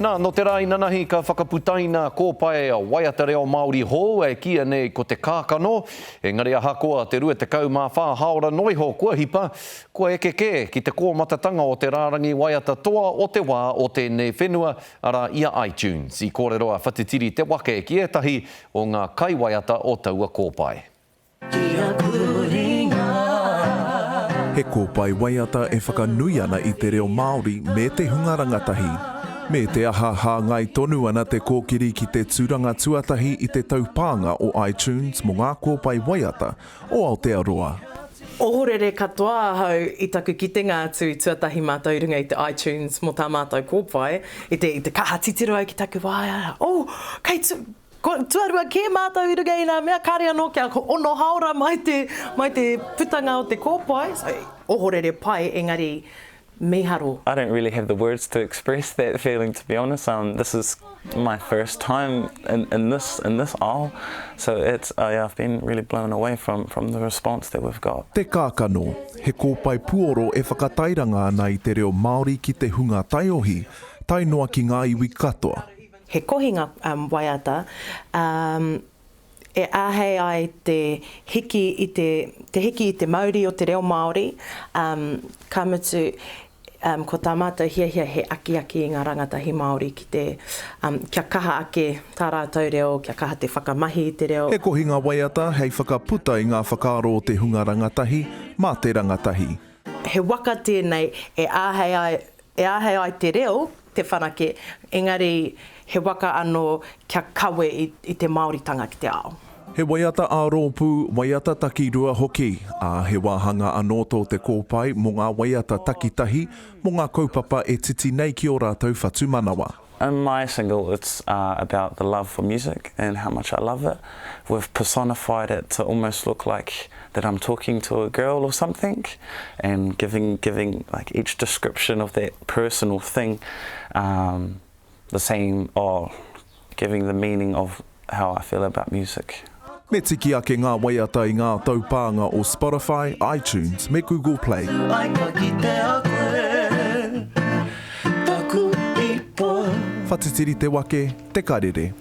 Nā, nō te rā inanahi ka whakaputaina kōpae waiata reo Māori hou e kīia nei ko Te Kākano, engari ahakoa te 24 hāora noa iho kua hipa, kua eke kē ki te kōmatatanga o te rārangi waiata toa o te wā o tēnei whenua, arā i a iTunes. I kōrero a Whatitiri Te Wake ki ētahi o ngā kaiwaiata o taua kōpae. Ki aku ringa. He kōpae waiata e whakanui ana i te reo Māori me te hunga rangatahi. Me te aha, hāngai tonu ana te kōkiri ki te tūranga tuatahi i te taupānga o iTunes mō ngā kōpae waiata o Aotearoa. Ohorere katoa ahau i taku kitenga atu i tuatahi mātou i runga i te iTunes mō tā mātou kōpae, i te, i te kaha titiro au ki taku waea, oh, kei tu, Ko tuarua kē mātou i runga i ngā mea, kāre anō kia ono haora mai te, mai te putanga o te kōpae, so, ohorere pai, engari mīharo. I don't really have the words to express that feeling to be honest, um, this is my first time in, in this, in this aisle, so it's, uh, yeah, I've been really blown away from, from the response that we've got. Te Kākano, he kōpae puoro e whakatairanga ana i te reo Māori ki te hunga taiohi, tae noa ki ngā iwi katoa. He kohinga waiata e āhei ai te hiki i te, te hiki i te mauri o te reo Māori, ka mutu, ko tā mātou hiahia he akiaki i ngā rangatahi Māori ki te, kia kaha ake tā rātou reo, kia kaha te whakamahi i te reo. He kohinga waiata hei whakaputa i ngā whakaaro o te hunga rangatahi, mā te rangatahi. He waka tēnei e āhei ai, e āhei ai te reo te whanake, engari he waka anō kia kawe i te Māoritanga ki te ao. He waiata ā-rōpū, waiata takirua hoki, ā, he wāhanga anō tō te kōpae mō ngā waiata takitahi, mō ngā kaupapa e titi nei ki ō rātou whatumanawa. In my single it's about the love for music and how much I love it. We've personified it to almost look like that I'm talking to a girl or something and giving giving like each description of that person or thing um, the same or giving the meaning of how I feel about music. Me tiki ake ngā waiata i ngā taupānga o Spotify, iTunes me Google Play. Whatitiri Te Wake, Te Karere.